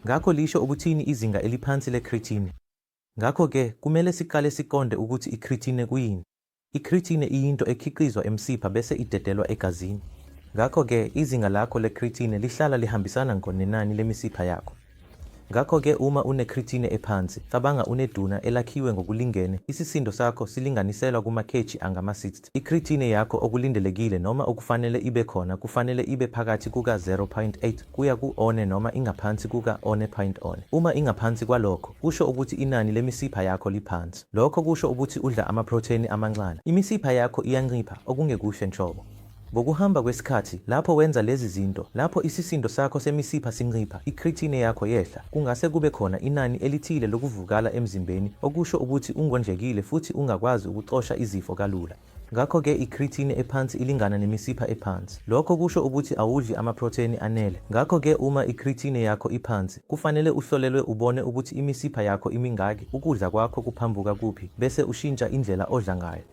Ngakho lisho ukuthini izinga eliphansi le-creatine? Ngakho-ke, kumele siqale siqonde ukuthi i-creatine kuyini. I-creatine iyinto ekhiqizwa emsipha bese idedelwa egazini. Ngakho-ke, izinga lakho le-creatine lihlala lihambisana ngqo nenani lemisipha yakho. Ngakho-ke uma une-creatine ephansi, cabanga uneduna elakhiwe ngokulingene, isisindo sakho silinganiselwa kuma-kg angama-60. I-creatine yakho okulindelekile noma okufanele ibe khona kufanele ibe phakathi kuka-0.8 kuya ku-1 noma ingaphansi kuka-1.1. Uma ingaphansi kwalokho, kusho ukuthi inani lemisipha yakho liphansi. Lokho kusho ukuthi udla amaprotheni amancane. Imisipha yakho iyancipha, okungekuhle nhlobo. Ngokuhamba kwesikhathi, lapho wenza lezi zinto, lapho isisindo sakho semisipha sincipha, i-creatine yakho yehla, kungase kube khona inani elithile lokuvuvukala emzimbeni, okusho ukuthi ungondlekile futhi ungakwazi ukuxosha izifo kalula. Ngakho-ke i-creatine ephansi ilingana nemisipha ephansi. Lokho kusho ukuthi awudli amaprotheni anele. Ngakho-ke uma i-creatine yakho iphansi, kufanele uhlolelwe ubone ukuthi imisipha yakho imingaki, ukudla kwakho kuphambuka kuphi, bese ushintsha indlela odla ngayo.